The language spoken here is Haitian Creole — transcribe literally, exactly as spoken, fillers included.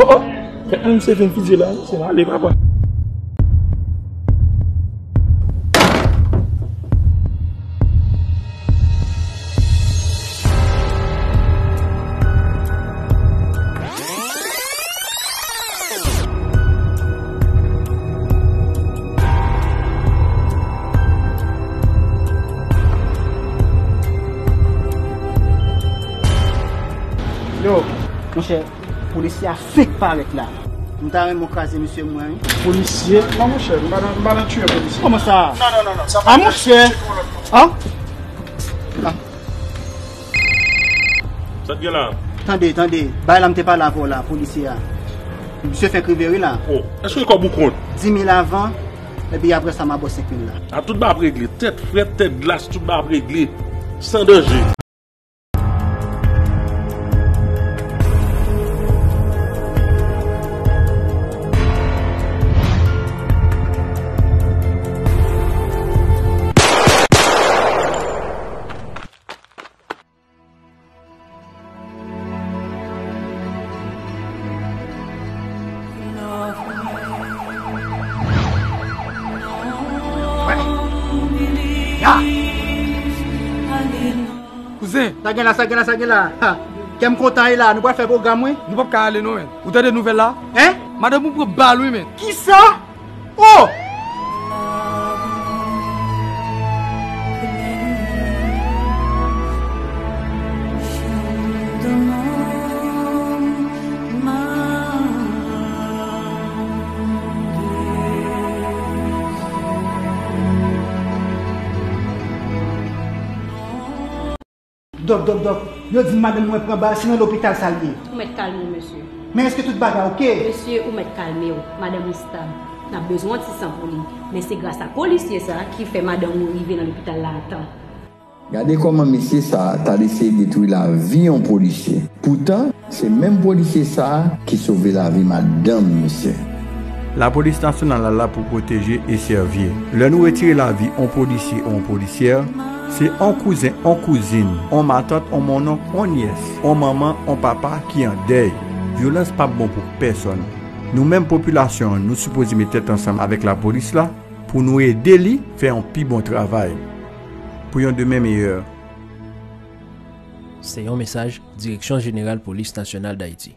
Oh, kèt nan misye vin fizye la, se ale papa. Yo, monchè, polisye a fenk parèt la. M ta renmen w kraze misye mwen, wi. Polisye? Non, monchè, m pa nan, m pa nan tiye polisye. Kòman sa? Non, non, non, non, sa pa. Ah, monchè! Ah? Ah. Sa t gen la? Tande, tande. Bay la m te pale avè w la, polisye a. Misye fenk rive wi la. Oh, èske kòb ou kont? Di mil avan, epi apre sa m a ba w senk mil la. A tout ba ap regle. Tèt frèt, tèt glas, tout ba ap regle. San danje. Kouzen! Sa gen la, sa gen la, sa gen la. Ha! Kè m kontan e la, nou pral fè pwogram wi. Nou p ap ka ale non, men. Ou tande nouvèl la? Hein? Madanm ou pran bal wi, men. Kisa? Oh! Dòk, dòk, dòk, yo di m madanm mwen pran bal, se nan lopital sa l ye. Ou mèt kalme w, mesye. Men èske tout bagay oke? Mesye, ou mèt kalme w. Madanm ou stab. N ap bezwen yon ti san pou li. Men se gras a polisye sa a ki fè madanm ou rive nan lopital la a tan. Gade kòman mesye sa a t al eseye detwi lavi yon polisye. Poutan, se menm polisye sa a ki sove lavi madanm misye. Lapolis nasyonal la la pou pwoteje e sèvi. Lè nou retire lavi on polisye ou on polisyè, se on kouzen, on kouzin, on matant, on monnonk, on nyès, on manman, on papa ki an dèy. Vyolans p ap bon pou pèsonn. Nou menm popilasyon an, nou sipoze met tèt ansanm avèk lapolis la pou nou ede li fè yon pi bon travay pou yon demen meyè. Se yon mesaj Direksyon Jeneral Polis Nasyonal Dayiti.